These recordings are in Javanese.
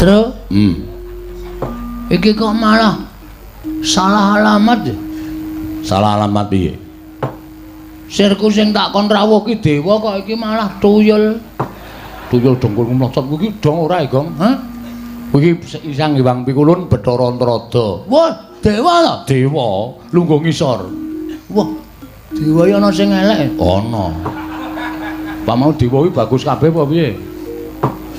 Tru. Iki kok malah salah alamat ya? Salah alamat piye? Sirku sing tak kon rawuh ki dewa kok iki malah tuyul. Tuyul dengkul mlocot kuwi dong ora, Gong? Hah? Kuwi Sang Hyang Pikulun Bathara Antarada. Wah, dewa to? Dewa, lungguh ngisor. Wah, dewa iki ana sing elek. Ana. Pak mau dewa kuwi bagus kabeh apa piye?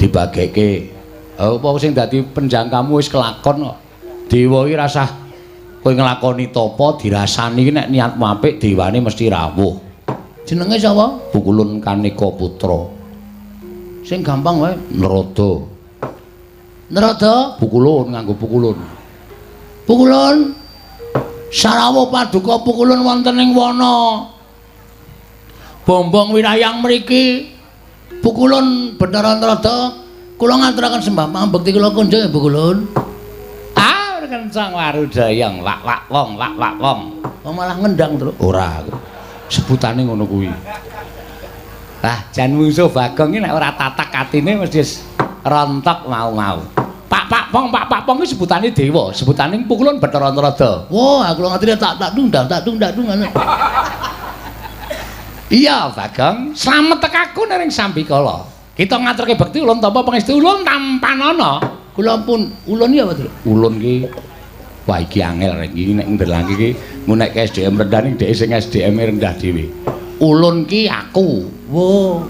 Dibageke. Apa sing dadi penjangkamu wis kelakon kok. Dewa iki rasah kowe nglakoni tapa dirasani iki nek niatmu apik dewane mesti rawuh. Jenenge sapa? Pukulun Kaneka Putra. Sing gampang wae. Narada. Narada? Pukulun nganggo pukulun. Pukulun. Sarawuh paduka pukulun wonten ing wana Bombong wirayang mriki. Pukulun Bathara Antarada kula ngaturaken sembah pambekti kula kunjung ya Pukulun. Ah, kencang warudayang wak wak wong wak wak wong. Oh, malah ngendang terus. Ora. Sebutane ngono kuwi. Lah jan mungsuh Bagong iki nek ora tatak atine mesti rontok mau-mau. Pak pak pong pak pak pong iki sebutane dewa, sebutane Pukulun Bathara Antarada. Wah, aku ngerti tak tak dung tak dung tak dung ngono. Iya, Bagong, slamet tekaku ning sambikala. Kita ngaturke bekti ulun tampa pangestu ulun tampanana. Kula pun ulun ya, Pak. Ulun ki wah iki angel rek iki nek ndelangke iki ngunekke SDM rendah ning dhek sing SDM rendah dhewe. Ulun ki aku. Wo,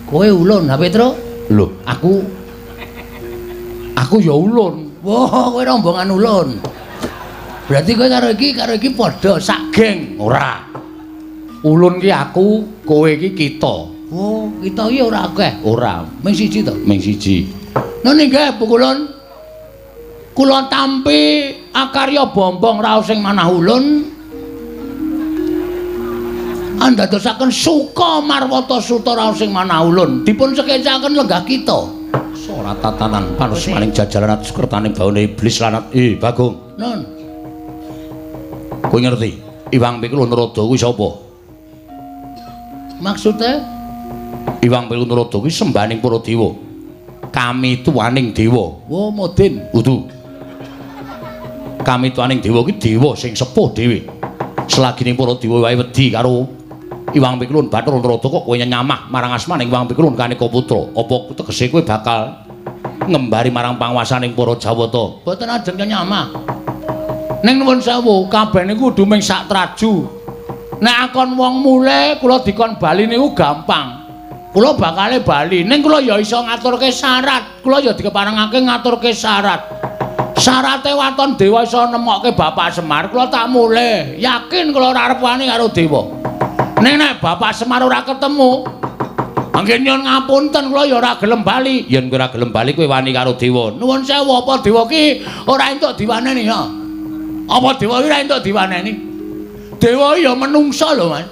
kowe ulun, ha Petro? Lho, aku ya ulun. Wah, kowe rombongan ulun. Berarti kowe karo iki padha sak geng. Ora. Ulun ki aku, kowe iki kita. Oh, kita iki ora akeh. Ora, ming siji to. Ming siji. Nun inggih Pukulun. Kula tampi akarya bombong raos sing manah ulun. Andadosaken suka marwata suta raos sing manah ulun. Dipun sekecaken lenggah kita. Ora tatanan panus maning jajaran atus kertane baune iblis lanat. Bagong. Nun. Kowe ngerti Iwang Pikulun Narada kuwi sapa? Maksude Iwang Pikulun Narada kuwi sembahaning para dewa. Kami tuaning dewa. Wo modin. Kudu. Kami tuaning dewa kuwi dewa sing sepuh dhewe. Selagining para dewa wae wedi karo Iwang Pikulun Bathara Antarada kok kowe nyamah marang asmaning Iwang Pikulun Kaneka Putra. Apa tegese kowe bakal ngembari marang panguwasaning para Jawata? Mboten ajeng nyamah. Ning nuwun sewu, kabeh niku kudu ming sak traju. Nek akon wong mule kula dikon bali niku gampang. Kula bakale bali, ning kula ya iso ngaturke syarat. Kula ya dikeparengake ngaturke syarat. Syarate waton dewa iso nemokke Bapak Semar, kula tak mule. Yakin kula ora arep wani karo dewa. Ning nek Bapak Semar ora ketemu, mangke nyuwun ngapunten kula ya ora gelem bali. Yen kowe ora gelem bali kowe wani karo dewa. Nuwun sewu, apa dewa ki ora entuk diwaneni ya? Apa dewa ki ora entuk diwaneni? Dewa ya menungsa lho, Mas.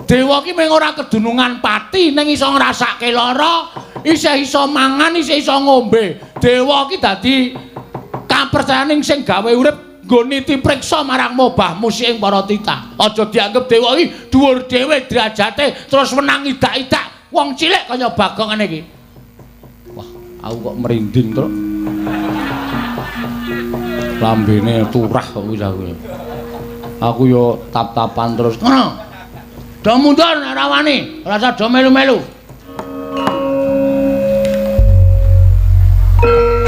Dewa ki mung ora kedunungan pati ning iso ngrasake lara, isih iso mangan, isih iso ngombe. Dewa ki dadi kapercayaning sing gawe urip nggo niti priksa marang mobah musik ing para titah. Aja dianggep dewa iki dhuwur dhewe derajate terus wenang idak-idak wong cilik kaya Bagong ngene iki. Wah, aku kok merinding, Truk. Lambene turah kok wis aku. Aku yo tap-tapan terus. Ngono. Do mundur nek ora wani, ora usah do melu-melu. Bye.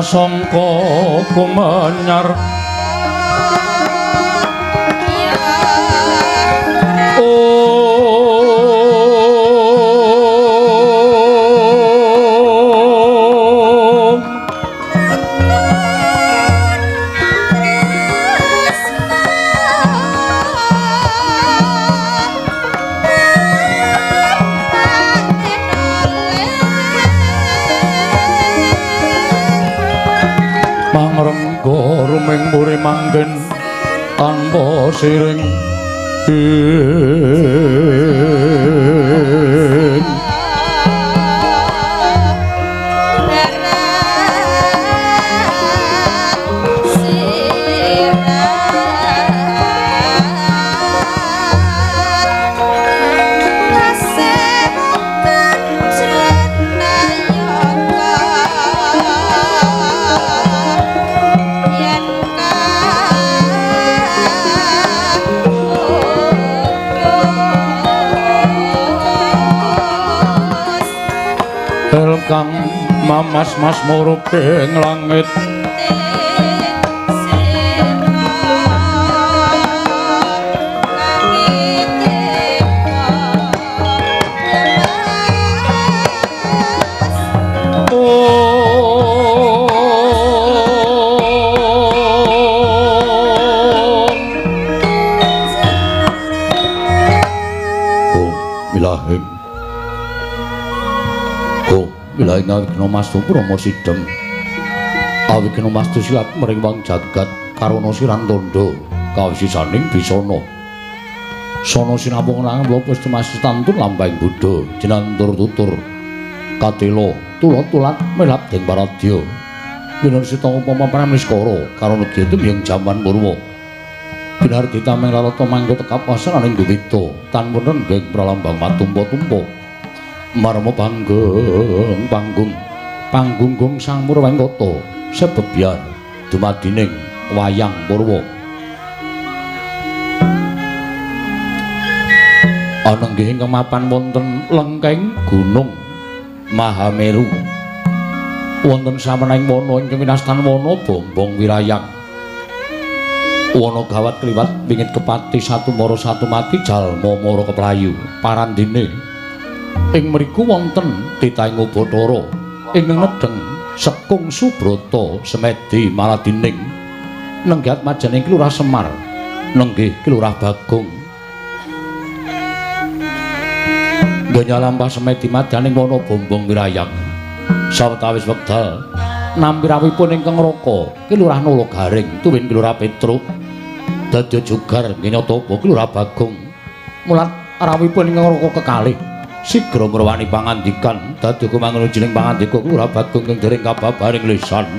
Sasongko kumenyar Ruming mburi manggen tanpa siring kang mamas-mas muruping langit Awigna mastu Brahma Sidem Awigna mastu silat mring wang jagat karana siran tandha kawisisaning bisana sana sinamung lanang lopos mastu tantun lampahing Buddha jinantur tutur katela tulat-tulat melap ding paradya winan sita upama pramniskara karana gyetem ing jaman purwa binardi tameng lalata mangga tekap wasananing duwita tanpa renggeng pralambang matumpa-tumpa marma panggung panggung panggunggung sang murwengkata sebebyar dumadining wayang purwa anenggih ingkang mapan wonten lengkeng gunung Mahameru wonten samenahing wana ingkang winastan wana Bombong Wirayang wana gawat kliwat wingit kepati satu mara satu mati jalma mara keplayu parandene ing mriku wonten titahing Bathara ingkang nedheng Sekung Subrata Semedi Maladining nenggat majaning Kelurah Semar nenggih Kelurah Bagong donya lampah Semedi madaning wana Bombong Wirayang sawetawis wekdal nampi rawuhipun ingkang Raka Kelurah Nala Garing tuwin Kelurah Petruk dadya jugar nginyatapa Kelurah Bagong mulat rawuhipun ingkang Raka kekalih sigra murwani pangandikan dadi kumangun jeneng pangandika Kelurah Bagong kang dereng kababaring lisan.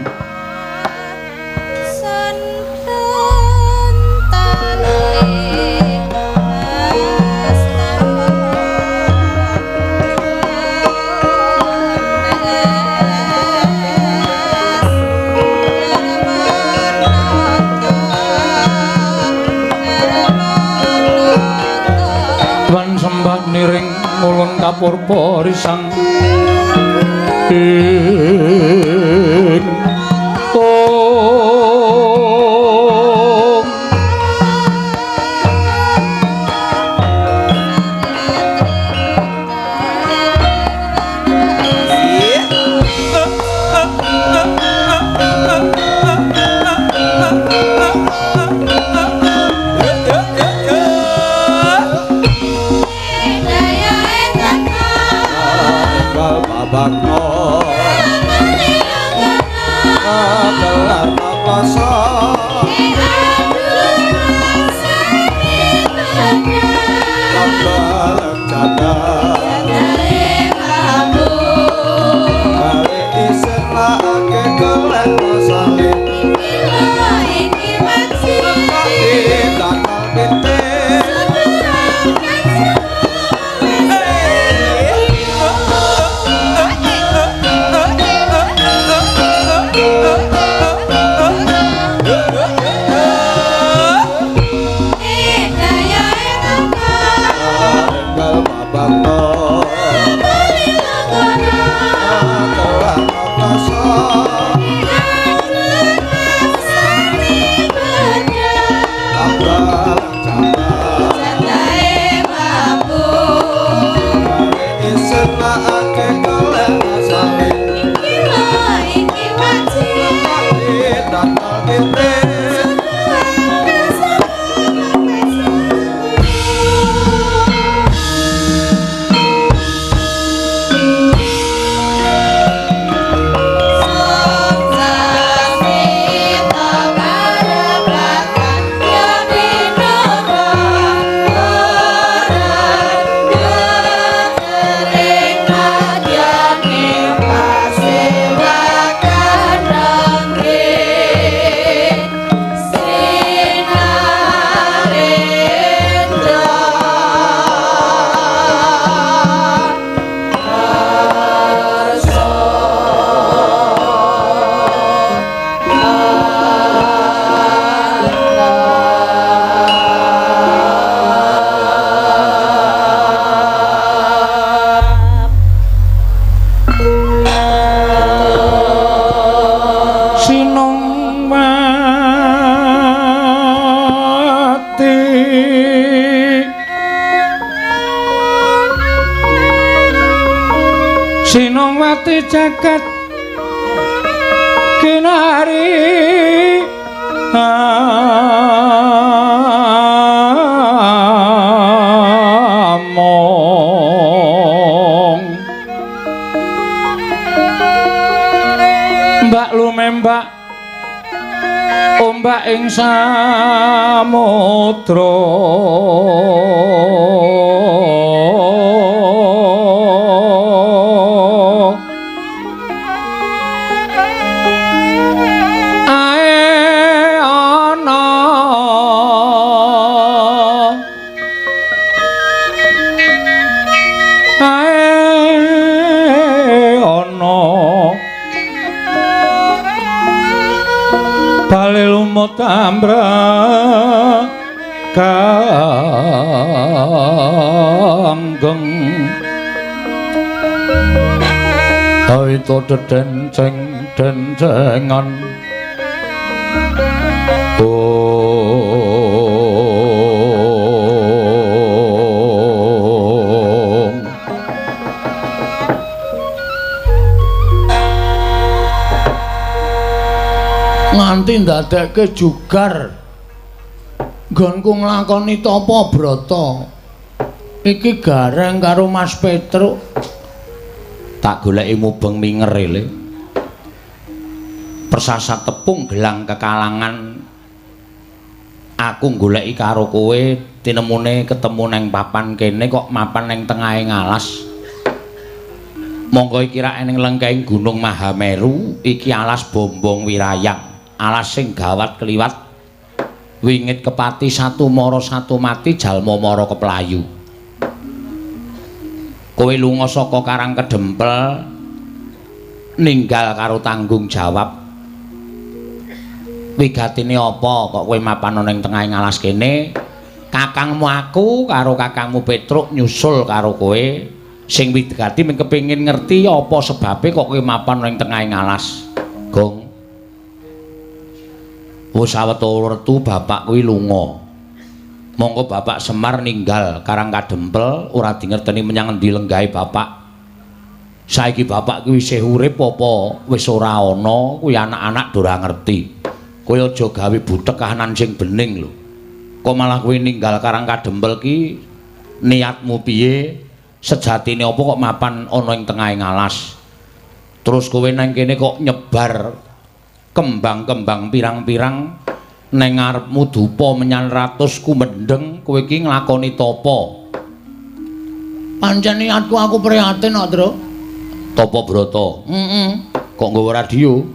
Wan sembah niring ulun kapurpa risang ing om Babakno kelar paklasa kabaleng jada balik iselake golek salib bakal pitik. Ngerti jagat kinari among mbak lumembak ombak ing samudra ae ana ae ana bali lumut ambra kanggeng aito dedenceng dencengan ong nganti ndadekke jugar nggonku nglakoni tapa brata iki Gareng karo Mas Petruk tak goleki mubeng minger le persasat tepung gelang kekalangan aku goleki karo kowe tinemune ketemu neng papan kene kok mapan neng tengahe ngalas monggo iki rak ning lengkeng Gunung Mahameru iki alas Bombong Wirayang alas sing gawat kliwat wingit kepati satu mara satu mati jalma mara keplayu kowe lunga saka Karang Kedempel ninggal karo tanggung jawab wigatine apa kok kowe mapan ning tengahe ngalas kene kakangmu aku karo kakangmu Petruk nyusul karo kowe sing wigati mung kepengin ngerti apa sebabe kok kowe mapan ning tengahe ngalas gong wis sawetara wertu bapak kuwi lunga monggo bapak Semar ninggal Karang Kadempel ora dingerteni menyang endi lenggahe bapak saiki bapak kuwi isih urip apa wis ora ana kuwi anak-anak ora ngerti kowe aja gawe butek kahanan sing bening lho kok malah kowe ninggal Karang Kadempel ki niatmu piye sejatine apa kok mapan ana ing tengahe ngalas terus kowe nang kene kok nyebar kembang-kembang pirang-pirang neng ngarepmu dupa menyan ratus kumendeng kowe iki nglakoni tapa pancen niatku aku prihatin kok Truk tapa brata heeh kok nggawa radio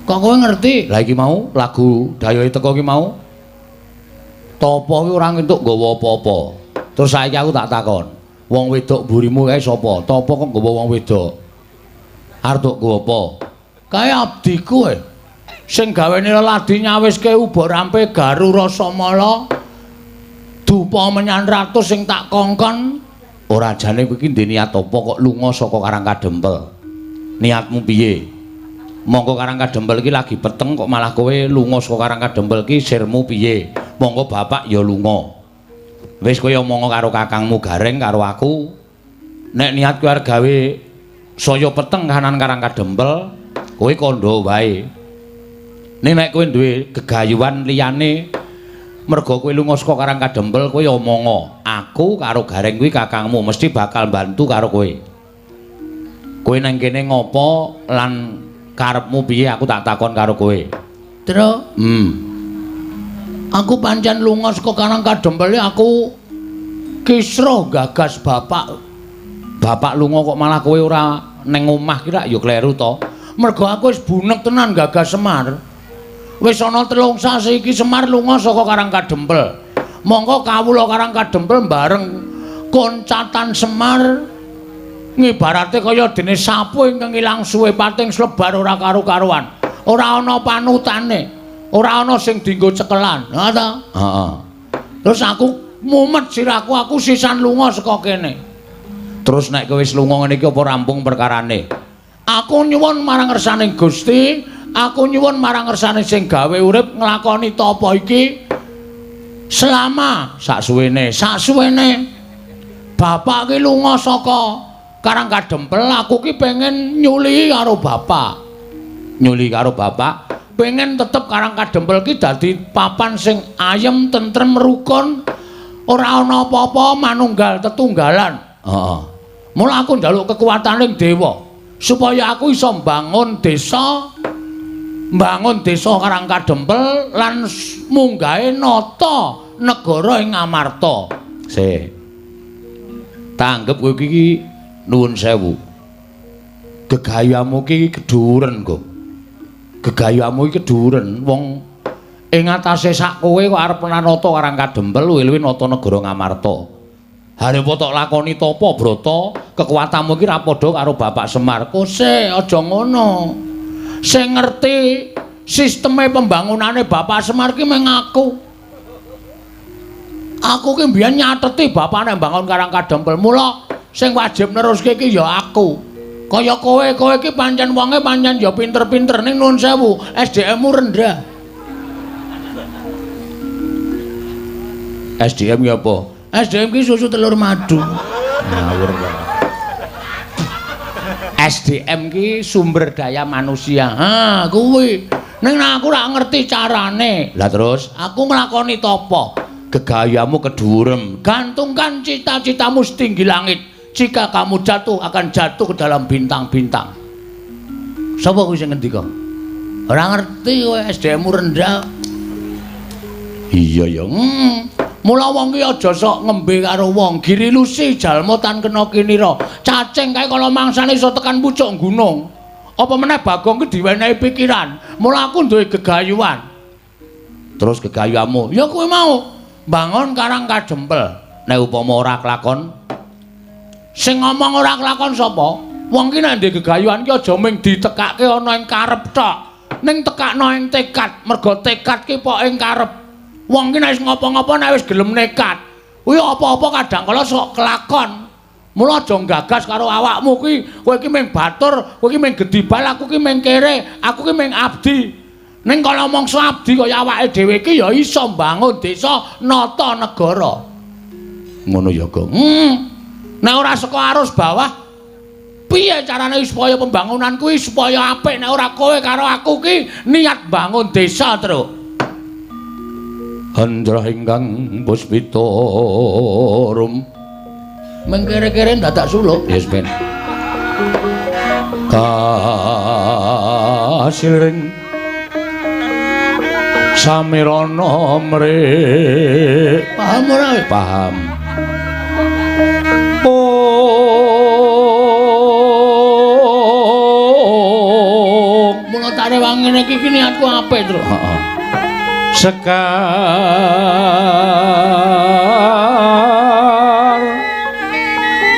kok kowe ngerti lah iki mau lagu dayohe teko iki mau tapa kuwi ora entuk nggawa apa-apa terus saiki aku tak takon wong wedok mburimu kae sapa tapa kok nggawa wong wedok arep tok nggawa apa kae abdiku sing gaweni leladi nyawiske uba rampe garu rasamala dupa menyan ratus sing tak kongkon ora jane kowe iki ndek niat apa kok lunga saka Karang Kadempel niatmu piye monggo Karang Kadempel iki lagi peteng kok malah kowe lunga saka Karang Kadempel iki sirmu piye monggo bapak ya lunga wis kowe omong karo kakangmu Gareng karo aku nek niat kowe arep gawe saya peteng kahanan Karang Kadempel kowe kandha wae ning nek kowe duwe gegayuhan liyane mergo kowe lunga saka Karang Kadempel kowe omonga aku karo Gareng kuwi kakangmu mesti bakal bantu karo kowe kowe nang kene ngopo lan karepmu piye aku tak takon karo kowe Truk aku pancen lunga saka Karang Kadempel aku kisruh gagas bapak bapak lunga kok malah kowe ora neng omah ki rak ya kleru to mergo aku wis bunek tenan gagas Semar wis ana 3 sasi iki Semar lunga saka Karang Kadempel mongko kawula Karang Kadempel bareng koncatan Semar ngibarate kaya dene sapu ingkang ilang suwe pating slebar ora karu-karuan ora ana panutane ora ana sing dienggo cekelan ha ta heeh terus aku mumet sirahku aku sisan lunga saka kene terus nek kowe wis lunga ngene iki apa rampung perkarane aku nyuwun marang ngersane Gusti aku nyuwun marang ngersane sing gawe urip nglakoni tapa iki selama sak suwene bapak ki lunga saka Karang Kadempel aku ki pengen nyulihi karo bapak. Nyulihi karo bapak, pengen tetep Karang Kadempel ki dadi papan sing ayem, tentrem, rukun, ora ana apa-apa, manunggal tetunggalan. Heeh. Mula aku njaluk kekuataning dewa supaya aku iso mbangun desa, mbangun desa Karang Kadempel lan munggahe nata negara ing Amarta. Sik. Tanggep kowe iki nuwun sewu. Gegayamu iki kedhuwuren, Gong. Gegayamu iki kedhuwuren wong ing atase sak kowe kok arep nata Karang Kadempel luwih-luwih nata negara Ngamarta. Arep tok lakoni tapa brata, kekuatanmu iki ra padha karo Bapak Semar. Kose aja ngono. Sing ngerti sisteme pembangunane Bapak Semar ki mung aku. Aku ki mbiyen nyateti bapak nek mbangun Karang Kadempel. Mula sing wajib neruske ki ya aku. Kaya kowe, kowe ki pancen wonge pancen ya pinter-pinter ning nuwun sewu, SDM-mu rendah. SDM ki apa? SDM ki susu telur madu. Ngawur kok. SDM ki sumber daya manusia. Ha, kuwi. Ning aku ora ngerti carane. Lah terus aku nglakoni tapa? Gegayamu kedhuwurem. Gantungkan cita-citamu setinggi langit. Jika kamu jatuh akan jatuh ke dalam bintang-bintang. Sapa kuwi sing ngendika? Ora ngerti kowe, SDM-mu rendah. Iya ya. Mula wong ki aja sok ngembe karo wong, girilusi jalma tan kena kinira. Cacing kae kala mangsane iso tekan pucuk gunung. Apa meneh Bagong ki diwenehi pikiran. Mula aku duwe gegayuhan. Terus gegayuhanmu? Ya kuwi mau, mbangun Karang Kadempel. Nek upama ora kelakon, sing ngomong ora kelakon sapa? Wong ki nek ndek gegayuhan ki aja mung ditekake ana ing karep tok. Ning tekakno ing tekad, mergo tekad ki pok ing karep. Wong ki nek wis ngopo-ngopo nek wis gelem nekat, kuwi apa-apa kadang kala sok kelakon. Mula aja nggagas karo awakmu kuwi, kowe iki mung batur, kowe iki mung gedibal, aku ki mung kere, aku ki mung abdi. Ning kala mangsa abdi kaya awake dhewe iki ya iso mbangun desa, nata negara. Ngono ya, Gong. Nek ora saka arus bawah, piye carane supaya pembangunan kuwi supaya apik nek ora kowe karo aku ki niat bangun desa, Truk. Hendra ingkang puspita rum mengkere-kere dadak suluk. Yes, ben. Kasiring samirana mrik. Paham ora? Paham. Mula tak rewangi ngene iki niatku apik, Truk. Heeh. Sekar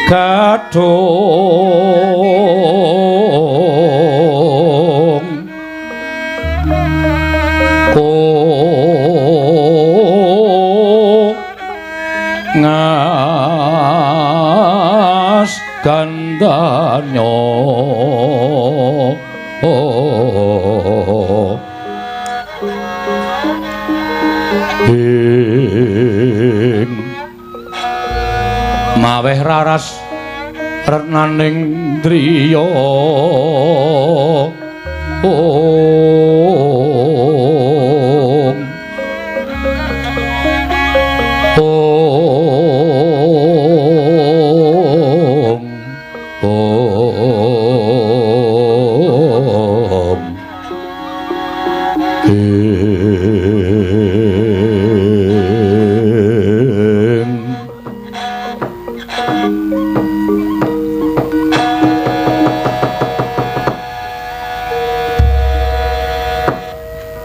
kadung ko ngas gandanyo ing maweh raras retnaning driya ong ong ong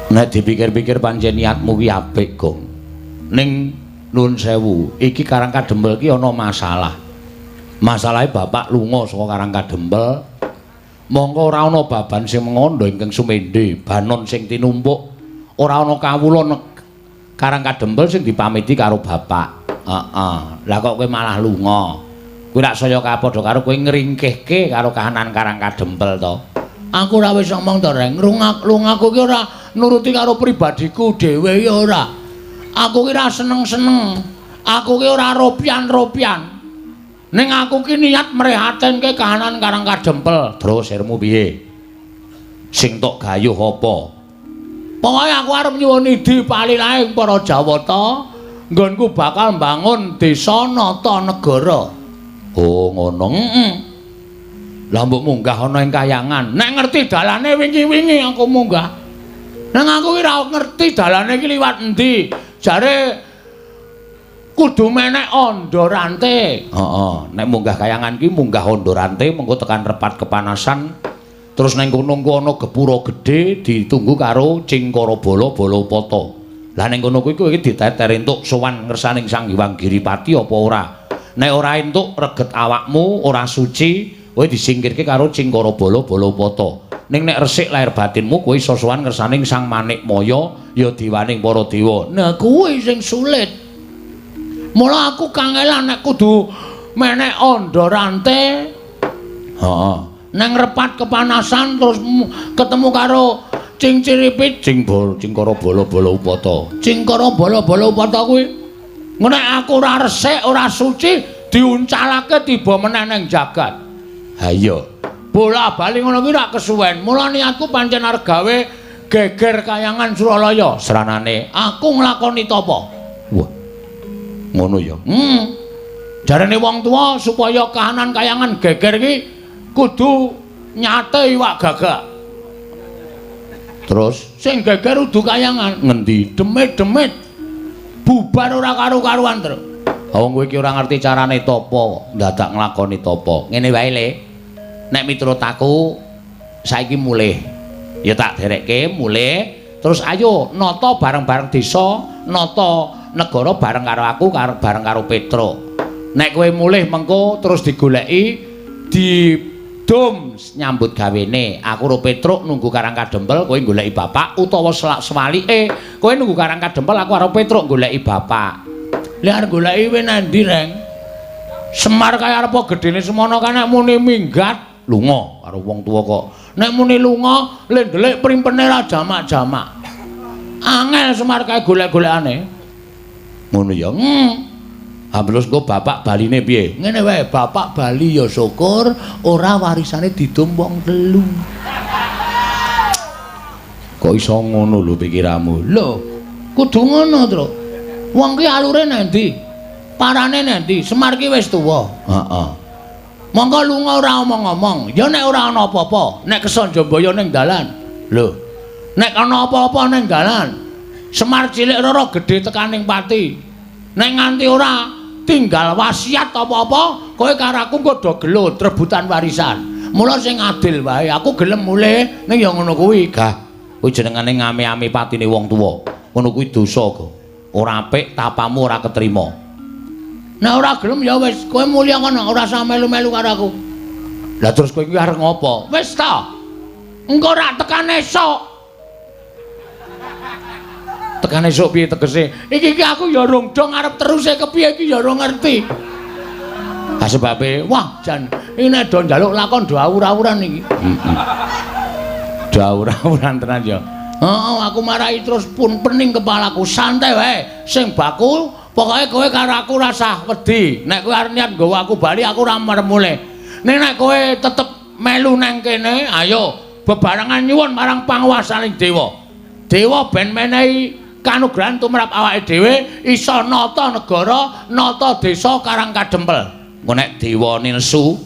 Nek dipikir-pikir pancen niatmu ki apik, Gong. Ning nuwun sewu, iki Karang Kadempel ki ana masalah. Masalahe bapak lunga saka Karang Kadempel, mongko ora ana baban sing mengandha ingkang sumendhe, banon sing tinumpuk, ora ana kawula Karang Kadempel sing dipamiti karo bapak. Heeh. Lah kok kowe malah lunga? Kuwi rak saya kapadha karo kowe ngringkehke karo kahanan Karang Kadempel to. Aku ora wis ngomong to, Reng. Lungaku ki ora nuruti karo pribadiku dhewe ya ora. Aku ki ora seneng-seneng. Aku ki ora ropian-ropian. Ning aku ki niat mrehatenke kahanan Karang Kadempel. Terus sirmu piye? Sing tok gayuh apa? Pokoke aku arep nyuwun idi palilaing para Jawata, nggonku bakal mbangun desa nata negara. Oh, ngono. Heeh. Lah mbok munggah ana ing kayangan. Nek ngerti dalane wingi-wingi aku munggah. Nang aku ki ora ngerti dalane iki liwat endi. Jare kudu menek andha rante. Heeh, nek munggah kayangan ki munggah andha rante mengko tekan repat kepanasan. Terus nang kono engko ana gepura gedhe ditunggu karo Cingkara Bala Balapata. Lah ning kono kuwi kowe iki diteter entuk sowan ngersaning Sang Hyang Giripati apa ora? Nek ora entuk reget awakmu ora suci, kowe disingkirke karo Cingkara Bala Balapata. Ning nek resik lahir batinmu kowe iso sowan ngersaning Sang Manikmaya ya diwaning para dewa. Nah kuwi sing sulit. Mula aku kangelan nek kudu menek andha rante. Heeh. Nang repat kepanasan terus ketemu karo Cingciripit, Cingkara Bala Balapata. Cingkara Bala Balapata kuwi nek aku ora resik, ora suci diuncalake tiba meneh nang jagat. Ha iya. Bola-bali ngono kuwi rak kesuwen. Mula niatku pancen arep gawe geger kayangan Suralaya. Sranane aku nglakoni tapa. Wah. Ngono ya. Jarene wong tuwa supaya kahanan kayangan geger iki kudu nyate iwak gagak. Terus sing geger udu kayangan ngendi? Demit-demit. Bubar ora karu-karuan, Tru. Wong kowe iki ora ngerti carane tapa, ndadak nglakoni tapa. Ngene wae, Le. Nek miturut aku saiki mulih. Ya tak derekke mulih, terus ayo nata bareng-bareng desa, nata negara bareng karo aku, bareng karo Petruk. Nek kowe mulih mengko terus digoleki didum nyambut gawene. Aku karo Petruk nunggu Karang Kadempel, kowe goleki bapak utawa sewalike kowe nunggu Karang Kadempel, aku karo Petruk goleki bapak. Lah arep goleki kowe nang ndi, Reng? Semar kaya arep gedene semono kae nek muni minggat lunga karo wong tuwa kok. Nek muni lunga le ndelik primpene ra jamak-jamak. Angel Semar kae golek-golekane. Ngono ya. Ha terus engko bapak baline piye? Ngene wae, bapak bali ya syukur ora warisane didum wong telu. Kok iso ngono lho pikiranmu? Lho, kudu ngono, Tru. Wong ki alure nang ndi? Parane nang ndi? Semar ki wis tuwa. Heeh. Monggo lunga ora omong-omong. Ya nek ora ana apa-apa, nek kesanjambaya ning dalan. Lho, nek ana apa-apa ning dalan, Semar cilik rara gedhe tekaning pati. Nek nganti ora tinggal wasiat apa-apa, kowe karo aku engko do gelut rebutan warisan. Mula sing adil wae, aku gelem mulih ning ya ngono kuwi. Gah, kuwi jenengane ngame-ame patine wong tuwa. Ngono kuwi dosa kok. Ora apik, tapamu ora ketrima. Nek ora gelem ya wis, kowe mulya kono, ora usah melu-melu karo aku. Lah terus kowe iki arep ngopo? Wis ta. Engko rak tekan esuk. Tekan esuk piye tegese? Iki iki aku ya rong dong arep teruse kepiye iki ya ora ngerti. Ha sebabe, wah jan iki nek do njaluk lakon do awur-awuran iki. Heeh. Do awur-awuran tenan ya. Heeh, aku marahi terus pun pening kepalaku. Santai wae, sing baku pokoke kowe karo aku rasah wedi. Nek kowe arep niat nggawa aku bali aku ora mermule. Ning nek kowe tetep melu nang kene, ayo bebarengan nyuwun marang panguwasaning dewa. Dewa ben menehi kanugrahan tumrap awake dhewe iso nata negara, nata desa Karang Kadempel. Engko nek dewa nesu,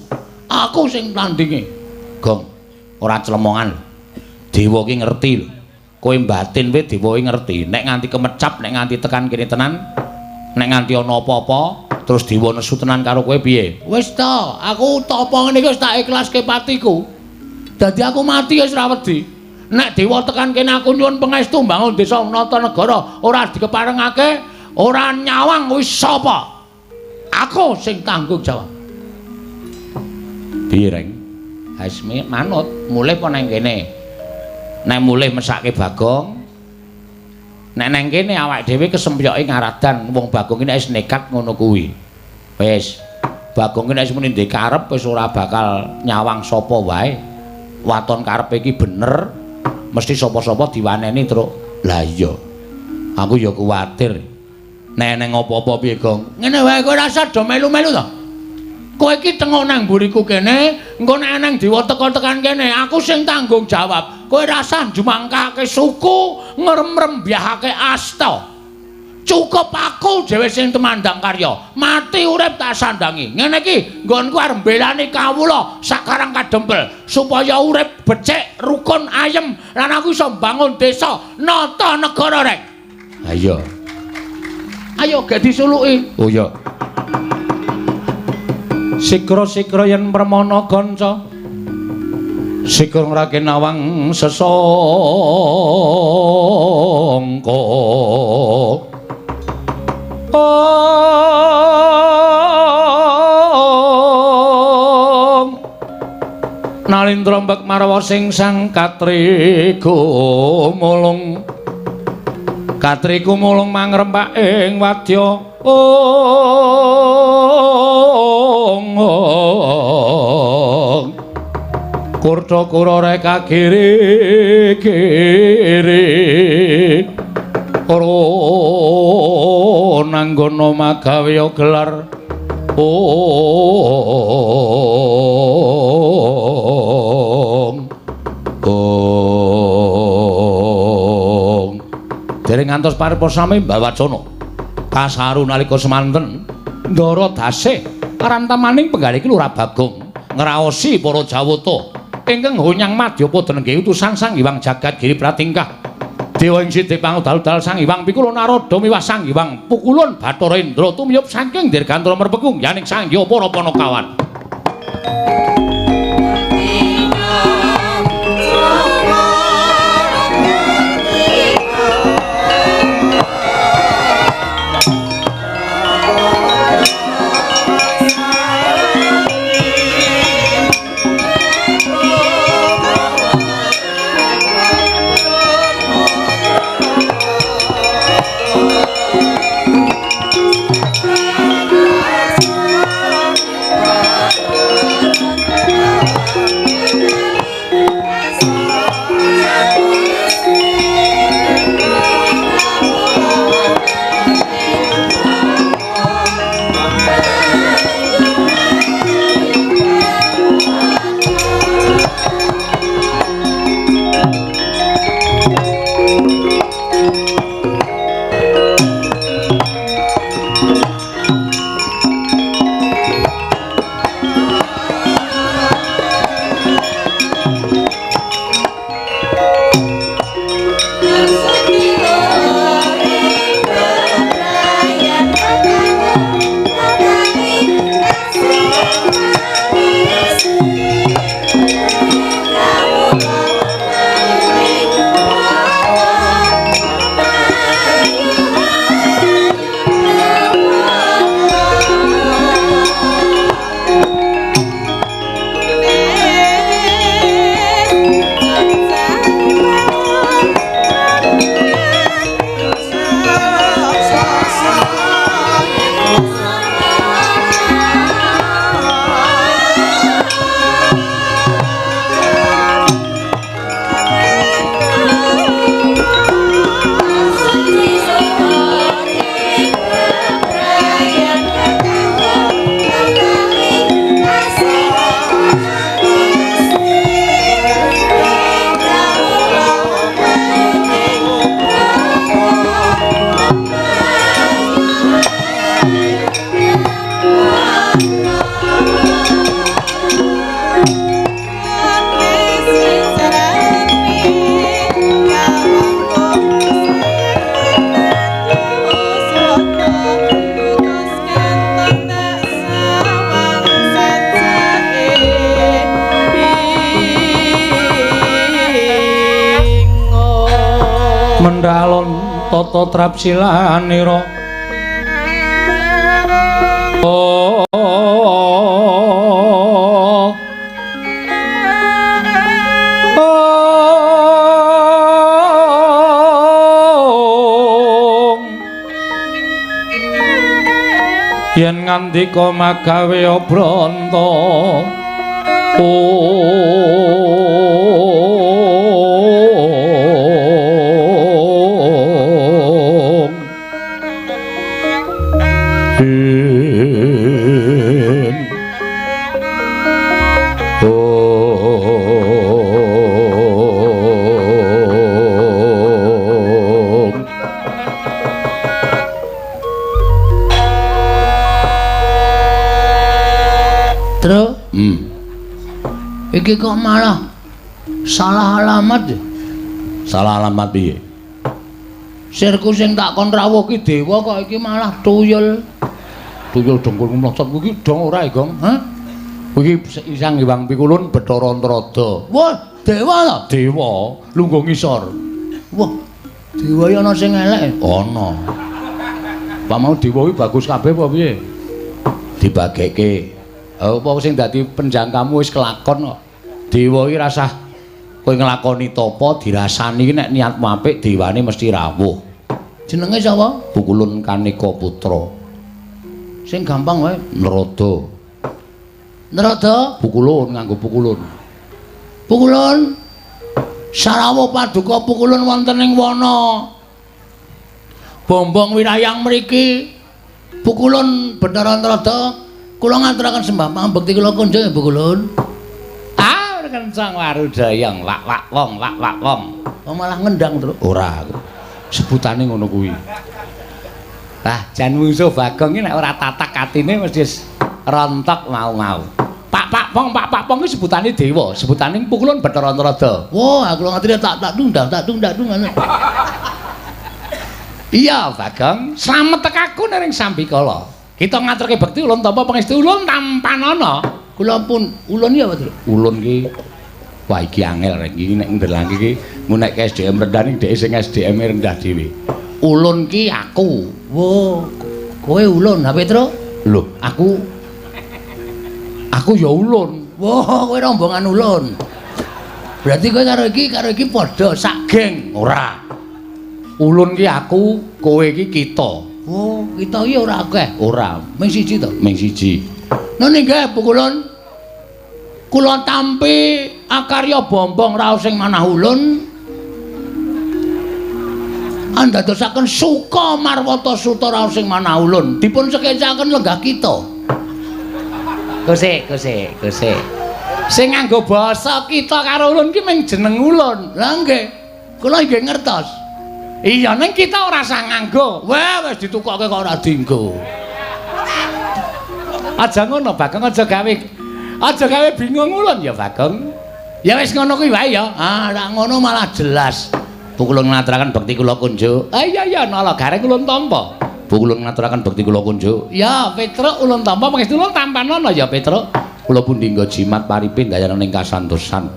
aku sing tandinge. Gong, ora clemongan. Dewa ki ngerti lho. Kowe mbatin wae dewa ki ngerti. Nek nganti kemecap, nek nganti tekan kene tenan, nek nganti ana apa-apa, terus dewa nesu tenan karo kowe piye? Wis ta, aku tapa ngene iki wis tak ikhlaske patiku. Dadi aku mati wis ora wedi. Nek dewa tekan kene aku nyuwun pangestu mbangun desa nata negara, ora dikeparengake, ora nyawang wis sapa? Aku sing tanggung jawab. Piye, Reng? Wis manut, mulih apa nang kene? Nek mulih mesake Bagong. Nek nang kene awake dhewe kesempyoke ngaradan wong Bagong iki nek wis nekat ngono kuwi. Wis, Bagong iki nek wis muni ndek karep wis ora bakal nyawang sapa wae. Waton karepe iki bener, mesti sapa-sapa diwaneni, Truk. Lah iya. Aku ya kuwatir. Nek eneng apa-apa piye, Gong? Ngene wae kowe rasa do melu-melu to. Kowe iki tengok nang mburiku kene, engko nek nang dewa teka tekan kene, aku sing tanggung jawab. Kowe rasah njumangkake suku, ngremrembyahake asta. Cukup aku dhewe sing tumandang karya. Mati urip tak sandangi. Ngene iki nggonku arep mbelani kawula sakarang kadempel supaya urip becik, rukun, ayem lan aku iso mbangun desa, nata negara rek. Ayo. Ayo gek disuluki. Oh iya. Sikra-sikra yen permana kanca sikra ngrake nawang sesangka. Om Nalindra mbek marwa sing sang katriku mulung katriku mulung mangrempak ing wadya. Ong kurta kura reka kiri kiri ora nanggono magawe gelar. Ong ong dereng ngantos paripurna sami mbawacana kasaru nalika semanten ndara dasih rantamaning penggalih iki Lurah Bagong ngraosi para jawata ingkang honyang madyapa denengge utusan Sang Hyang Jagat Giri Pratingkah dewa ing sidhe pangudal-udal Sang Hyang Pikula Narada miwah Sang Hyang Pukulun Bathara Indra tumiyup saking dirgantara merpekung yaning Sang Hyang para Panakawan. Mendalon tata trapsilanira yen ngandika magawe branta. Ing Tru? Iki kok malah salah alamat ya? Salah alamat piye? Sirku sing tak kon rawuh ki dewa kok iki malah tuyul. Tuyul dengkul mlocot kuwi dong ora, Gong? Hah? Kuwi Sang Hyang Pikulun Bathara Antarada. Wah, dewa to? Dewa, lungguh ngisor. Wah, dewa iki ana sing elek. Ana. Pak mau dewa kuwi bagus kabeh apa piye? Dibagekke. Apa sing dadi penjangkamu wis kelakon kok. Dewa iki rasah kowe nglakoni tapa dirasani iki nek niatmu apik dewane mesti rawuh. Jenenge sapa? Pukulun Kaneka Putra. Sing gampang wae. Narada. Narada? Pukulun nganggo pukulun. Pukulun. Sarawuh paduka pukulun wonten ing wana Bombong wirayang mriki. Pukulun Bathara Narada. Kula ngaturaken sembah pambekti kula kunjung ya Pukulun. Ah, kencang warudayang wak wak wong wak wak wong. Oh, malah ngendang, Tru. Ora aku. Sebutane ngono kuwi. Lah, jan mungsuh Bagong iki nek ora tatak atine mesti rontok mau-mau. Pak pak pong pak pak pong iki sebutane dewa, sebutane Pukulun Bathara Narada. Wah, aku ngerti tak tak dung tak dung tak dung ngono. Iya, Bagong, slamet tekaku ning sambikala. Kita ngaturke bekti ulun tampa pangestu ulun tampanana. Kula pun ulun ya apa, Tru? Ulun ki wah iki angel rek iki nek ndelangke iki nek SDM rendah ning dhek sing SDM rendah dhewe. Ulun ki aku. Wo, kowe ulun, ha Petro? Lho, aku ya ulun. Wo, kowe rombongan ulun. Berarti kowe karo iki padha sak geng. Ora. Ulun ki aku, kowe ki kita. Oh, kita iki ora akeh. Ora, ming siji to? Ming siji. Nene nggih Pukulun. Kula tampi akarya bombong raos sing manah ulun. Andadosaken suka marwata suta raos sing manah ulun. Dipun sekecaken lenggah kita. Gosek, gosek, gosek. Sing nganggo basa kita karo ulun ki ming jeneng ulun. Lah nggih. Kula nggih ngertos. Iya, ning kita ora usah nganggo. Wah, wis ditukokke kok ora dienggo. Aja ngono, Bagong, aja gawe bingung ulun ya, Bagong. Ya wis ngono kuwi wae ya. Ah, nek ngono malah jelas. Pukulun ngaturaken bekti kula kunjuk. Ah iya iya, nala gareng ulun tampa. Pukulun ngaturaken bekti kula kunjuk. Ya, Petruk ulun tampa pangestu ulun tampanana ya, Petruk. Kula pundi nggo jimat paripin dayana ning kasantosan.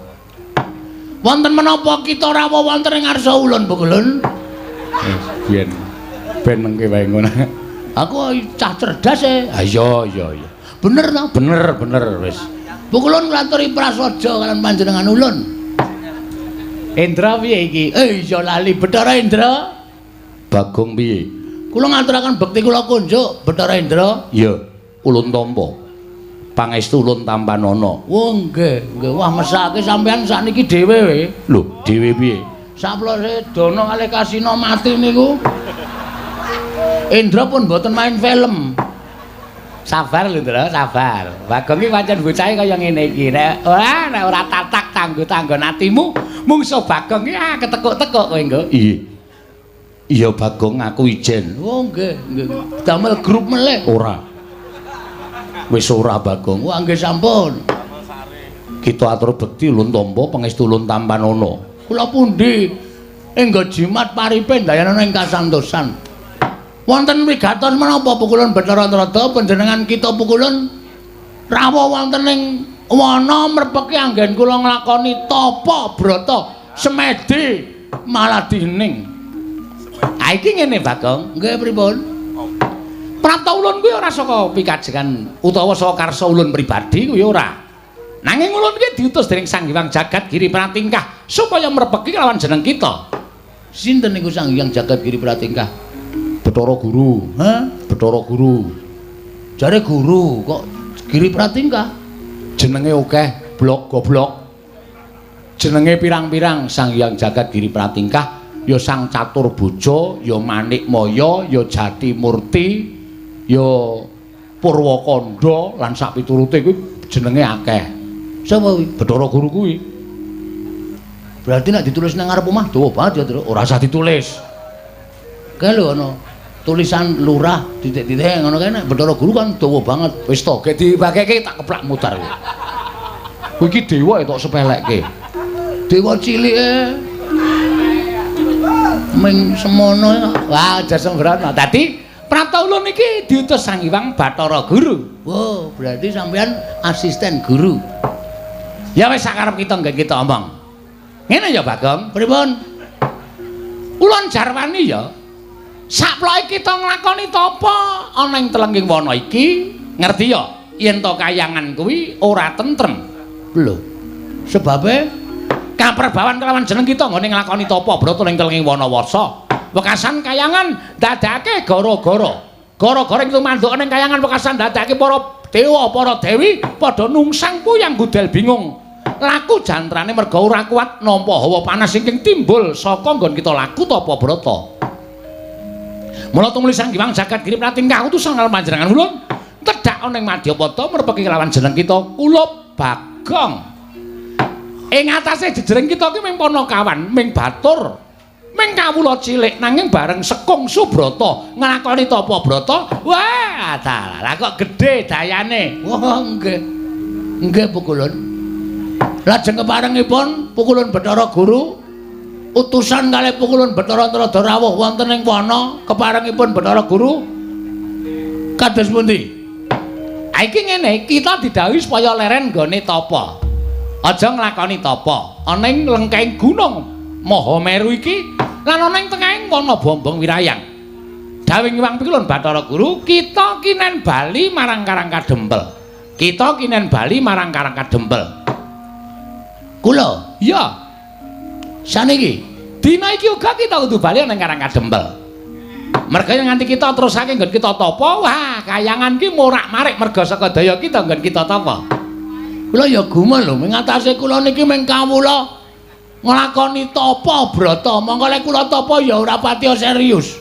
Wonten menapa kita rawuh wonten ing ngarsa ulun, Pukulun? Biyen ben mengke wae ngono. Aku cah cerdas e. Ah iya iya iya. Bener ta? Bener bener wis. Pukulun nglaturi prasaja kalian panjenengan ulun. Indra piye iki? Iya lali Bathara Indra. Bagong piye? Kula ngaturaken bekti kula kunjuk Bathara Indra. Iya, ulun tampa. Pangestu ulun tampanana. Oh nggih, nggih. Wah mesake sampean sakniki dhewe we. Lho, dhewe piye? Saplose Dana kalih Kasina mati niku. Indra pun mboten main film. Sabar lho, Ndra, sabar. Bagong iki pancen bocahe kaya ngene iki. Nek ora nek ora tatak tanggo-tanggon atimu, mungsuh Bagong iki ah ketekuk-tekuk kowe nggo. Iya. Iya Bagong, aku ijen. Oh nggih, nggih. Damel grup melih. Ora. Wis ora Bagong. Wah nggih sampun. Kita atur bekti ulun tampa pangestu ulun tampanana. Kula pundi enggo jimat paripe ndayana ing kasantosan. Wonten wigatos menapa Pukulun Bathara Narada panjenengan kita Pukulun rawuh wonten ing wana mrepeki anggen kula nglakoni tapa brata semedi malah dining. Ah iki ngene Bagong. Nggih pripun? Prapta ulun kuwi ora saka pikajengan utawa saka karsa ulun pribadi kuwi ora. Nanging ulun iki diutus dening Sang Hyang Jagat Giri Pratingkah supaya mrepeki lawan jeneng kita. Sinten niku Sang Hyang Jagat Giri Pratingkah? Bathara Guru. Hah? Bathara Guru. Jare guru kok Giri Pratingkah? Jenenge akeh, blok goblok. Jenenge pirang-pirang Sang Hyang Jagat Giri Pratingkah ya Sang Catur Bojo, ya Manik Maya, ya Jati Murti, ya Purwakanda lan sak piturute kuwi jenenge akeh. Sapa kuwi? Bathara Guru kuwi. Berarti nek ditulis nang ngarep omah dawa banget ya, Tru. Ora usah ditulis. Kae lho ana Tulisan lurah titik-titik ngono kae nek Bathara Guru kan dawa banget. Wis to, gek dibageke tak keplak mutar kowe. Kowe iki dewa tok sepelekke. Dewa cilike ming semono. Wah, aja sembrono. Dadi Prapta ulun iki diutus Sang Hyang Bathara Guru. Wow, berarti sampean asisten guru. Ya wis sakarep kita nggen kita omong. Ngene ya, Bagong. Pripun? Ulun jarwani ya. Saploke kita nglakoni tapa ana ing telengging wana iki, ngerti ya? Yen to kayangan kuwi ora tentrem. Lho. Sebabe kaperbawan kelawan jeneng kita nggone nglakoni tapa brata ning telengging wana wasa. Wekasan kayangan dadake gara-gara. Gara-gara ing tumanduk ning kayangan wekasan dadake para dewa, para dewi padha nungsang puyang gudel bingung. Laku jantrane merga ora kuat nampa hawa panas ingkang timbul saka nggon kita laku tapa brata. Mula tumuli Sang Hyang Jagat Giri pratingkah utusan karo panjenengan ulun tedhak ana ing Madyapada merpeki kelawan jeneng kita Kulup Bagong. Ing atase jejering kita ki ming panakawan, ming batur, ming kawula cilik nanging bareng sekung subrata nglakoni tapa brata, wah dalah kok gedhe dayane. Wah nggih. Nggih Pukulun. Lajeng keparengipun Pukulun Bathara Guru utusan kalih Pukulun Bathara Narada rawuh wonten ing wana keparengipun Bathara Guru kados pundi? Ha iki ngene, kita didhawuhi supaya leren nggone tapa. Aja nglakoni tapa ana ing lengkeng gunung Mahameru iki lan ana ing tengahing wana Bombong Wirayang. Dawuh Hyang Pukulun Bathara Guru, kita kinen bali marang Karang Kadempel. Kita kinen bali marang Karang Kadempel. Kula? Iya. Saniki dina iki uga kita kudu bali nang Karang Kadempel. Merga nganti kita terusake nggon kita tapa, wah kayangan ki morak-marik merga saka daya kita nggon kita tapa. Kula ya gumun lho, ming atase kula niki ming kawula nglakoni tapa brata. Mongko lek kula tapa ya ora patiya serius.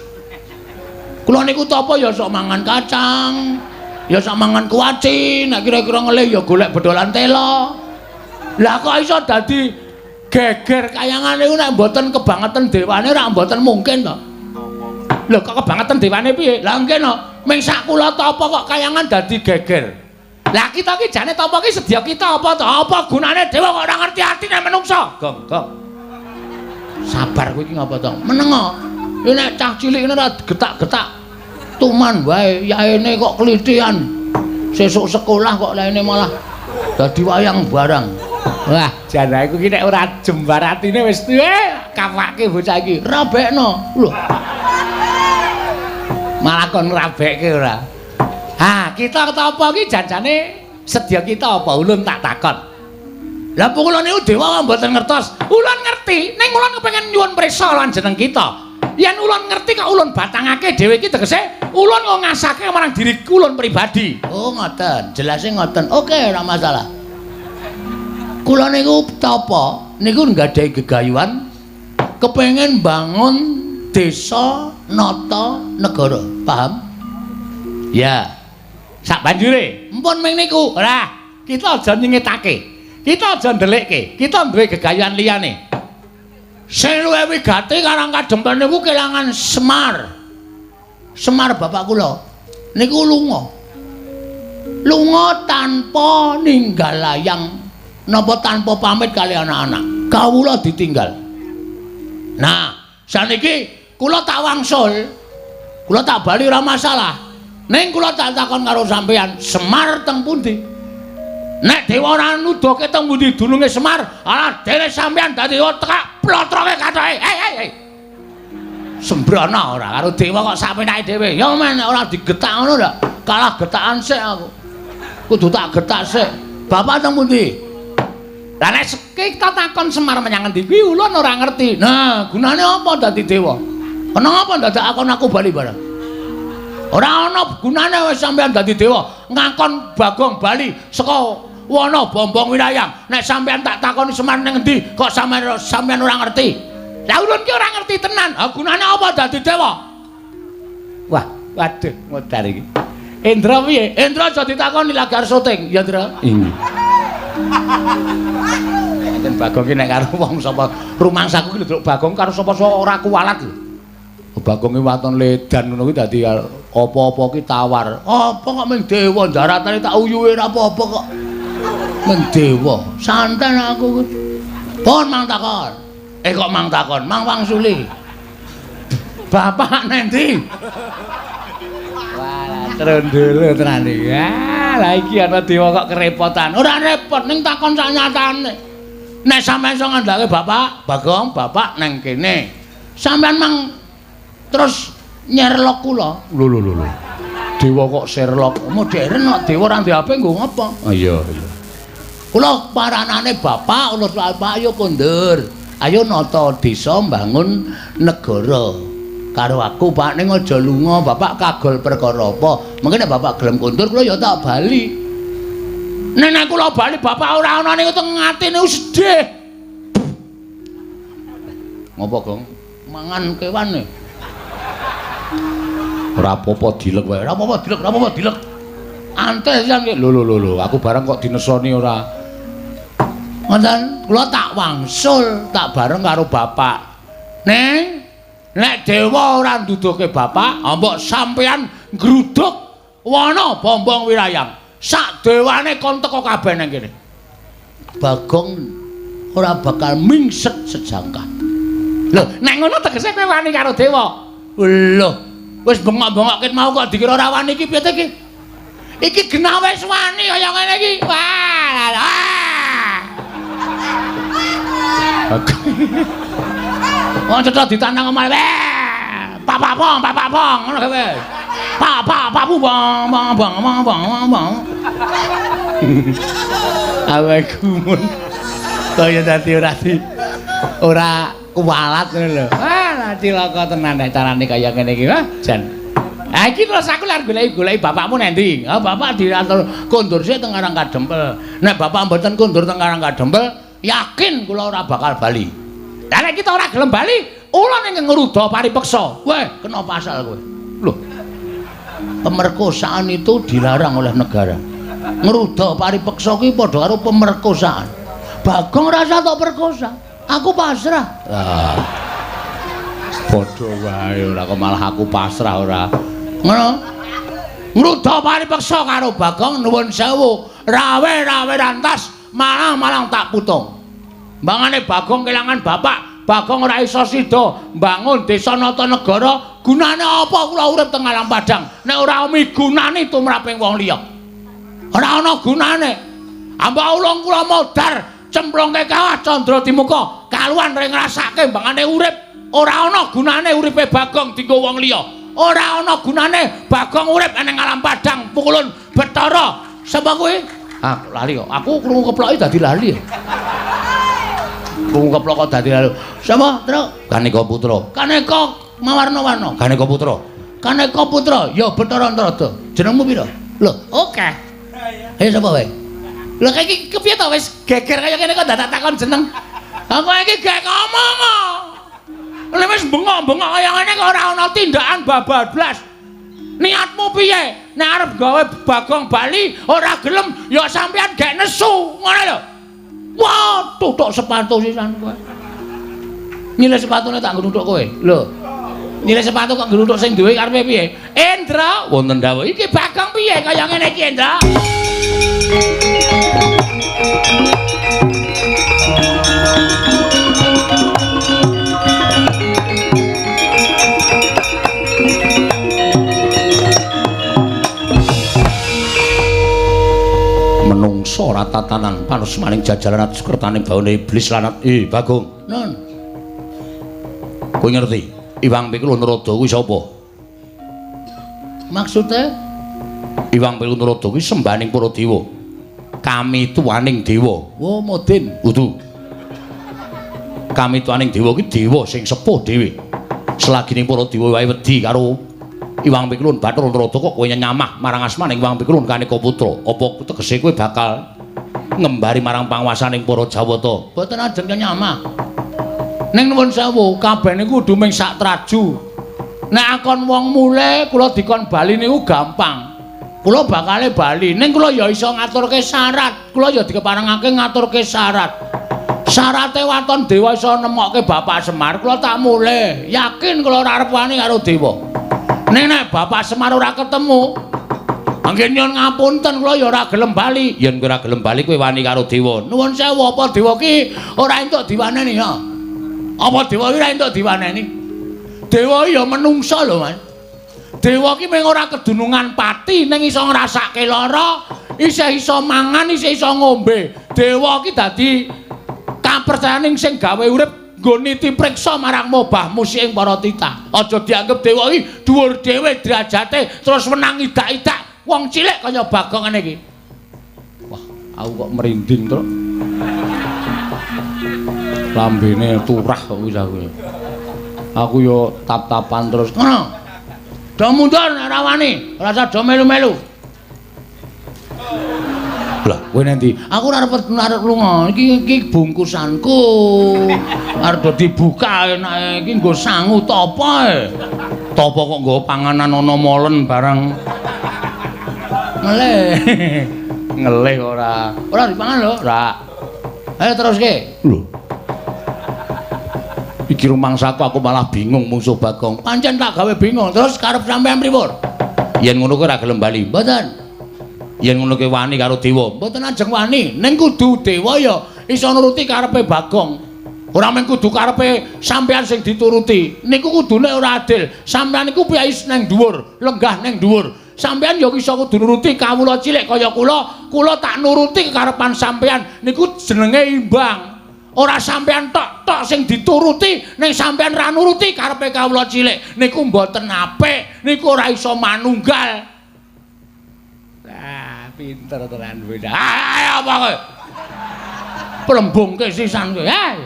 Kula niku tapa ya sok mangan kacang, ya sok mangan kuaci, nek kira-kira ngelih ya golek bedolan tela. Lah kok iso dadi geger kayangan niku nek mboten kebangetan dewane ora mboten mungkin to. Lho kok kebangetan dewane piye? Lah nggih no, ming sak kula tapa kok kayangan dadi geger. Lah kita ki jane tapa ki sedya kita apa to? Apa gunane dewa kok ora ngerti atine menungsa? Gong, gong. Sabar kowe iki ngapa to? Menengo. Nek cah cilik ngene ora getak-getak. Tuman wae, yaene kok klithian. Sesuk sekolah kok laine malah dadi wayang barang. Wah, jan aku ki nek ora jembar atine wis kawake bocah iki. Rabekno. Lho. Malah kon rabekke ora. Ha, kita tapa ki janjane sedya kita apa ulun tak takon. Lah pukul niku dewa mboten ngertos. Ulun ngerti, ning ulun kepengin nyuwun prisa lan jeneng kita. Yen ulun ngerti kok ulun batangake dhewe iki tegese ulun kok ngasake marang diri ulun pribadi. Oh, ngoten. Jelase ngoten. Oke, ora masalah. Kula niku tapa niku nggadahi gegayuhan kepengin bangun desa nata negara. Paham? Ya. Sak banjure, empun ming niku. Ora, kita aja nyingetake. Kita aja ndelikke. Kita duwe gegayuhan liyane. Sing luwih wigati Karang Kadempel niku kelangan Semar. Semar bapak kula niku lunga. Lunga tanpa ninggal layang napa tanpa pamit kali anak-anak. Kawula ditinggal. Nah, saniki kula tak wangsul. Kula tak bali ora masalah. Ning kula tak takon karo sampeyan, Semar teng pundi? Nek dewa ora nuduhke teng pundi dununge Semar, alah dene sampeyan dadi tekak plotroke kathoke. Hei hei hei. Sembrono ora karo dewa kok sakpenake dhewe. Ya men nek ora digetak ngono lho, kalah getakan sik aku. Kudu tak getak sik. Bapak teng pundi? Lah nek kita takon Semar menyang endi kuwi ulun ora ngerti. Nah, gunane apa dadi dewa? Kenapa dadak akon aku bali bareng? Ora ana gunane wis sampeyan dadi dewa, ngakon Bagong bali saka wana Bombong Wirayang. Nek sampeyan tak takoni Semar ning endi kok sampeyan ora ngerti. Lah ulun ki ora ngerti tenan. Ha gunane apa dadi dewa? Wah, waduh modar iki. Indra piye? Indra aja ditakoni lagi arep syuting, ya Indra. Inggih. Enten Bagong ki nek karo wong sapa rumangsaku ki lho Bagong karo sapa-sapa ora kuwalat lho. Bagong ki waton ledan ngono kuwi dadi apa-apa ki tawar. Apa kok ming dewa daratane tak uyuhe ora apa-apa kok. Ming dewa. Santen aku. Pun mang takon. Kok mang takon? Mang wangsuli. Bapak nendi? Wah, trondolo tenan iki. Ah, lah iki ana dewa kok kerepotan. Ora repot ning takon sak nyatane. Nek sampean iso ngandhake bapak, Bagong, bapak nang kene. Sampean mang terus nyerlok kula. Lho lho lho. Dewa kok Sherlock. Modern kok dewa ora ndek HP nggo ngapa? Oh iya iya. Kula paranane bapak, kula bapak ayo kondur. Ayo nata desa mbangun negara. Karo aku Pak ning aja lunga, bapak kagol perkara apa? Mungkin nek bapak gelem kondur kula ya tak bali. Nek nek kula bali bapak ora ana niku teng atine sedih. Ngopo, Gong? Mangan kewan e. Ora apa-apa dilek wae. Ora apa-apa dilek, ora apa-apa dilek. Antes jan lho lho lho lho, aku bareng kok dinesoni ora. Ngoten, kula tak wangsul, tak bareng karo bapak. Neng, nek dewa ora nduduhke bapak, mbok sampean nggruduk wana Bombong Wirayang. Sak dewane kon teko kabeh nang kene. Bagong ora bakal mingset sejangkah. Lho, nek ngono tegese kowe wani karo dewa. Lho, wis bengok-bengok ket mau kok dikira ora wani iki piye ta iki? Iki genah wis wani kaya ngene iki. Wah. Wong cetha ditantang omah. Pak pong, pak pong ngono kowe. Pak pak pak bong bong bong bong bong bong. Awake gumun. Kaya dadi ora di ora kuwalat ngono lho. Wah, cilaka tenan nek carane kaya ngene iki. Wah, jan. Ha iki terus aku lak goleki-goleki bapakmu nang ndi? Ha bapak diatur kondur sik teng Karang Kadempel. Nek bapak mboten kondur teng Karang Kadempel, yakin kula ora bakal bali. Lah nek kita ora gelem bali, ula ning ngruda paripeksa. Weh, kena pasal kowe. Lho. Pemerkosaan itu dilarang oleh negara. Ngruda paripeksa kuwi padha karo pemerkosaan. Bagong rasa tok perkosa. Aku pasrah. Ah. Padha wae ora kok malah aku pasrah ora. Ngono. Ngruda paripeksa karo Bagong nuwun sewu, rawe-rawe rantas, malang-malang tak putung. Mbangane Bagong kelangan bapak, Bagong ora iso sida mbangun desa nata negara, gunane apa kula urip teng alam padang nek ora migunani tumraping wong liya. Ora ana gunane. Ambak ulung kula modar cemplungke kawah candra dimuka, kaluan ring ngrasake mbangane urip, ora ana gunane uripe Bagong dienggo wong liya. Ora ana gunane Bagong urip ning alam padang pukulun Bathara. Sapa kuwi? Ah, lali kok. Aku krungu keploki dadi lali. Krungu keplok kok dadi lali. Sapa, Truk? Kaneka Putra. Kaneka mawarna-warna. Kaneka Putra. Kaneka Putra, ya Bathara Antarada. Jenengmu pira? Lho, oke. Ayo sapa wae? Lho iki kepiye to wis geger kaya kene kok dadak takon jeneng. Aku iki gek ngomong. Lha wis bengok-bengok kaya ngene kok ora ana tindakan babablas. Niatmu piye? Nek arep gawe Bagong bali ora gelem ya sampean gek nesu, ngono lho. Wah, tutuk sepatu sisan kowe. Nyilih sepatune tak ngruthuk kowe. Lho. Nyilih sepatu kok ngruthuk sing duwe karepe piye? Endra, wonten dawuh. Iki Bagong piye kaya ngene iki, Endra? Menungso ora tatanan panus maning jajaran sukertane baune iblis lanat. Bagong. Nun. Kowe ngerti Iwang Pikul Narada kuwi sapa? Maksude Iwang Pikul Narada kuwi sembahaning para dewa. Kami tuaning dewa. Oh, modin. Kudu. Kami tuaning dewa kuwi dewa sing sepuh dhewe. Selagining para dewa wae wedi karo Iwang Pikulun Bathara Narada kok kowe nyamah marang asmaning Iwang Pikulun Kaneka Putra. Apa tegese kowe bakal ngembari marang panguwasaning para Jawata? Mboten ajeng nyamah. Ning nuwun sewu, kabeh niku kudu ming sak traju. Nek akon wong mule kula dikon bali niku gampang. Kula bakale bali, ning kula ya iso ngaturke syarat. Kula ya dikeparengake ngaturke syarat. Syarate waton dewa iso nemokke Bapak Semar, kula tak mulih. Yakin kula ora arep wani karo dewa. Ning nek Bapak Semar ora ketemu, anggen nyuwun ngapunten kula ya ora gelem bali. Yen kowe ora gelem bali kowe wani karo dewa. Nuwun sewu, apa dewa ki ora entuk diwaneni ya? Apa dewa ki ora entuk diwaneni? Dewa ya menungsa lho, Mas. Dewa ki mung ora kedunungan pati ning iso ngrasake lara, isih iso mangan, isih iso ngombe. Dewa ki dadi kapercayaning sing gawe urip nggo niti priksa marang mobah musik ing para titah. Aja dianggep dewa iki dhuwur dhewe derajate terus wenang idak-idak wong cilik kaya Bagong ngene iki. Wah, aku kok merinding, Truk. Lambene turah kok wis aku. Aku yo tap-tapan terus. Ngono. Do mundur nek ora wani, ora usah do melu-melu. Lah, kowe nanti? Aku ora arep lunga. Iki iki bungkusanku. Arep do dibuka enake iki nggo sangu tapa e. Tapa kok nggo panganan ana molen barang. Ngelih. Ngelih ora. Ora dipangan lho, ora. Ayo teruske. Lho. Iki rumangsaku aku malah bingung mungsuh Bagong. Pancen tak gawe bingung. Terus karep sampean pripun? Yen ngono kowe ora gelem bali. Mboten. Yen ngono kowe wani karo dewa. Mboten ajeng wani. Ning kudu dewa ya iso nuruti karepe Bagong. Ora mung kudu karepe sampean sing dituruti. Niku kudune ora adil. Sampean niku piyai nang dhuwur, lenggah nang dhuwur. Sampean ya iso kudu nuruti kawula cilik kaya kula. Kula tak nuruti kekarepan sampean. Niku jenenge imbang. Ora sampean tok-tok sing dituruti, ning sampean ra nuruti karepe kawula cilik. Niku mboten apik, niku ora iso manunggal. Lah, pinter tenan kowe. Ayo apa kowe? Plembungke sisan kowe. Hei.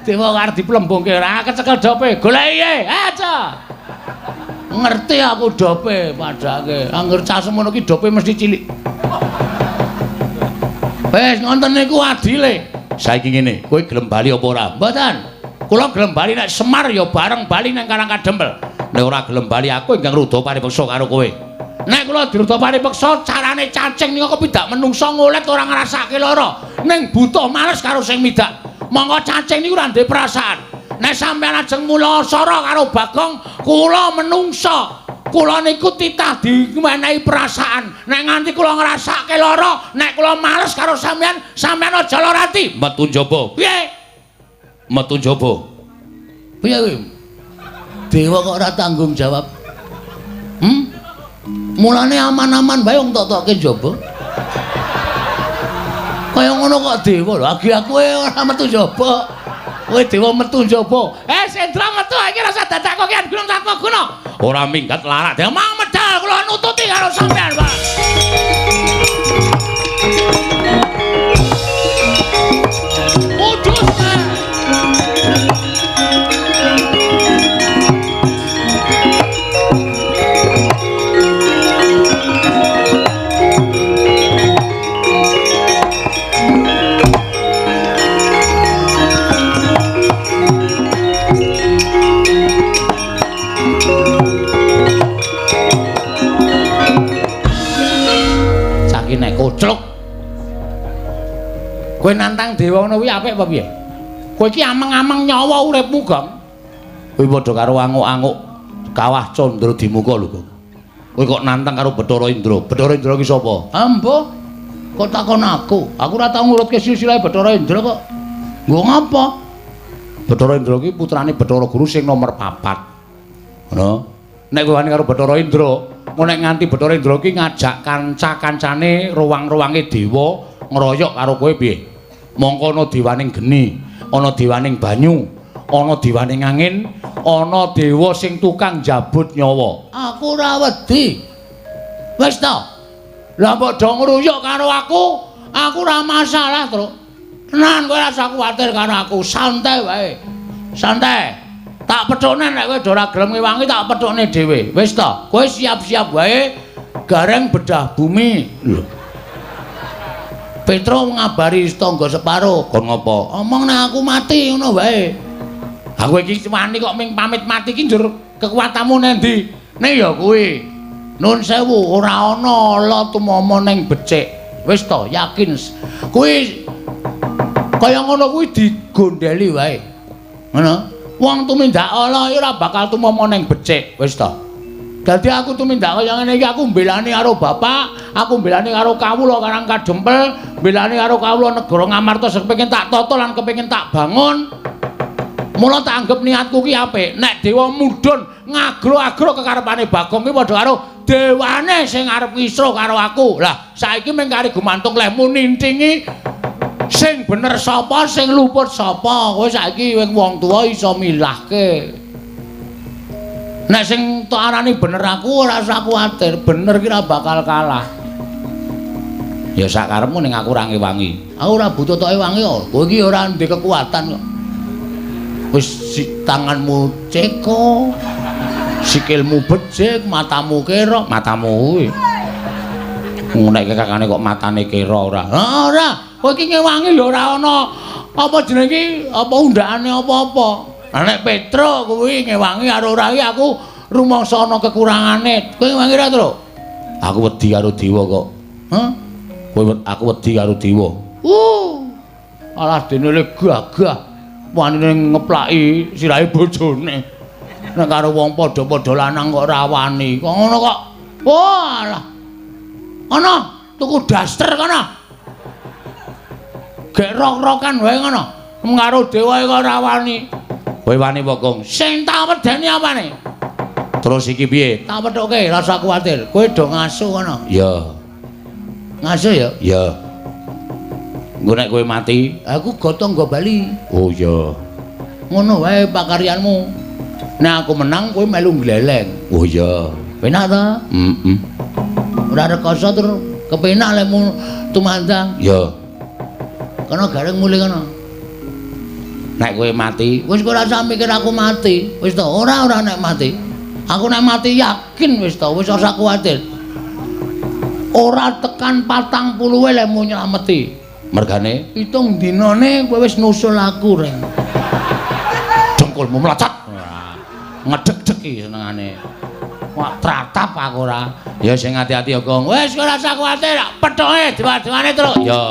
Dewa arep diplembungke ora kecekel dope. Goleki aja. Ngerti aku dope padake. Angger cah semono ki dope mesti cilik. Wis ngonten niku adile. Saiki ngene, kowe gelem bali apa ora? Mboten. Kula gelem bali nek Semar ya bareng bali nang Karang Kadempel. Nek ora gelem bali aku ingkang rudha paripeksa karo kowe. Nek kula dirudha paripeksa carane cacing niku kepidak menungsa ngolet ora ngrasake lara. Ning butuh males karo sing midak. Monggo cacing niku ora ndek perasaan. Nek sampeyan ajeng mula sara karo Bagong, kula menungsa. Kula niku titah dimenehi perasaan. Nek nganti kula ngrasake lara, nek kula males karo sampeyan, sampeyan aja lara ati. Metu njaba. Piye? Metu njaba. Piye kuwi? Dewa kok ora tanggung jawab. Hmm? Mulane aman-aman bae wong tok-tokke njaba. Kaya ngono kok dewa lho, agi aku ora metu njaba. Kowe dewa metu njaba. Eh, Sendra metu iki rasa dadak kok kian gunung satwa guna. Ora minggat larak. Dewa mau medal kula nututi karo sampean, Pak. Kudus. Nek koclok kowe nantang dewa ngono kuwi apik apa piye? Kowe iki ameng-ameng nyawa uripmu, Gong. Kowe padha karo anguk-anguk kawah Candra Dimuka lho, Gong. Kowe kok nantang karo Bathara Indra. Bathara Indra ki sapa? Ambo. Kok takon aku? Aku ora tau ngurutke silsilah Bathara Indra kok. Nggo ngapa? Bathara Indra ki putrane Bathara Guru sing nomor 4. Ngono. Nek kowe wani karo Bathara Indra, nek nganti Bathara Indra ki ngajak kanca-kancane ruwang-ruwange dewa ngroyok karo kowe piye? Mongko ana dewaning geni, ana dewaning banyu, ana dewaning angin, ana dewa sing tukang njabut nyawa. Aku ora wedi. Wis ta. Lah mbok do ngruyuk karo aku, aku ora masalah, Truk. Tenan kowe ora usah kuwatir karo aku, santai wae. Santai. Tak pethukne nek kowe ora gelem ngewangi tak pethukne dhewe. Wis ta, kowe siap-siap wae gareng bedah bumi. Lho. Petro ngabari tangga separo, kon ngopo? Omong nek aku mati ngono wae. Aku iki wani kok ming pamit mati iki njur kekuatanmu nang ndi? Ning ya kuwi. Nun sewu ora ana ala tumama ning becik. Wis ta, yakin. Kuwi Kaya ngono kuwi digondheli wae. Ngono. Wong tumindak ala ya ora bakal tumama ning becik, wis ta. Dadi aku tumindak kaya ngene iki aku mbelani karo bapak, aku mbelani karo kawula Karang Kadempel, mbelani karo kawula negara Ngamarta sing kepengin tak tata lan kepengin tak bangun. Mula tak anggap niatku ki apik. Nek dewa mudhun ngagro-agro kekarepane Bagong ki padha karo dewane sing arep ngisro karo aku. Lah, saiki mung kari gumantung lehmu nintingi sing bener sapa, sing luput sapa. Kowe saiki wong tuwa iso milahke. Nek sing tok arani bener aku ora usah kuwatir, bener ki ora bakal kalah. Ya sak karepmu ning aku ora ngewangi. Aku ora butuh tok ewangi kok. Kowe iki ora ndek kekuatan kok. Wis tanganmu ceko, sikilmu becik, matamu kera, matamu kuwi. Nek kakane kok matane kera ora. Ha ora, kowe iki ngewangi ya ora ana apa jenenge iki, apa undakane apa-apa. Lah nek Petruk kuwi ngewangi karo ora iki aku rumangsa ana kekurangane. Kowe ngewangi ora, Truk? Aku wedi karo dewa kok. Hah? Kowe aku wedi karo dewa. Alah dene le gagah. Wanine ngeplaki sirahe bojone. Nek karo wong padha-padha lanang kok ora wani. Kok ngono kok. Walah. Ana tuku daster kono. Gek rok-rokan wae ngono. Karo dewa kok ora wani. Kowe wani apa, Gong? Sing tak wedeni apane? Terus iki piye? Tak pethuke, rasa kuwatir. Kowe do ngasu kono. Iya. Ngasu ya? Iya. Engko nek kowe mati, aku gotong nggo bali. Oh iya. Ngono wae pakaryanmu. Nek aku menang kowe melu gleleng. Oh iya. Penak ta? Heeh. Ora rekoso tur kepenak lemu tumandang. Iya. Kono gareng mulih kono. Nek kowe mati, wis kowe ora usah mikir aku mati. Wis to, ora nek mati. Aku nek mati yakin wis to, wis ora usah kuwatir. Ora tekan 40 lemu nylameti. Mergane 7 dinane kowe wis nusul aku reng. Dengkulmu melecat. Ngedeg-deg iki senengane. Wah, tratap aku ora. Ya sing ati-ati ya, Gong. Wis ora usah kuwatir, pethoke dewa-dewane, Truk. Ya.